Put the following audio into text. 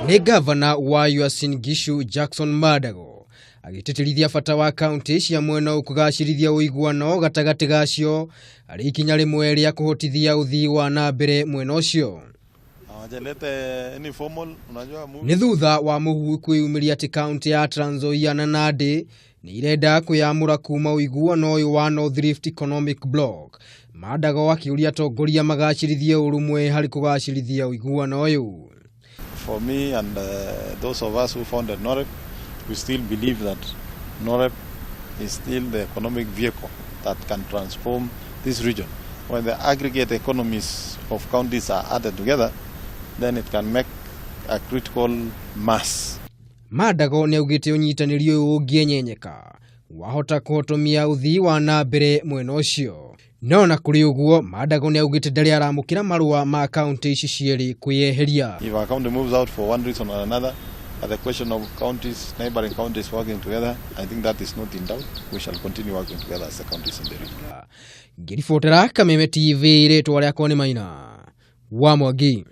Nĩ ngavana wa Uasin Gishu Jackson Mandago agĩtĩtĩrithia bata wa kaunti cia mwena ũyũ kũgacĩrithia ũiguano gatagatĩ gacio arĩ ikinya rĩmwe rĩa kũhotithia ũthii wa na mbere mwena ũcio. Nĩ thutha wa mũhuhu kwĩyumĩria atĩ kaunti ya Trans Nzoia na Nandi nĩ irenda kwĩyamũra kuma ũiguano ũyũ wa North Rift Economic Bloc. Mandago akĩũria atongoria magacĩrithie ũrũmwe harĩ kũgacĩrithia ũiguano ũyũ. For me and those of us who founded NOREP, we still believe that NOREP is still the economic vehicle that can transform this region. When the aggregate economies of counties are added together, then it can make a critical mass. Mandago nĩ augĩte ũnyitanĩri ũyũ ũngĩenyenyeka wahota kũhotomia ũthii wa na mbere mwena ũcio. No na kũrĩ ũguo, Mandago nĩ augĩte ndarĩ aramũkĩra marũa ma kaunti ici cierĩ kwĩyeheria. If a county moves out for one reason or another, at the question of counties, neighboring counties working together, I think that is not in doubt. We shall continue working together as the counties in the region. Ngĩribotera Kameme TV, rĩtwa rĩakwa nĩ Maina wa Mwangi.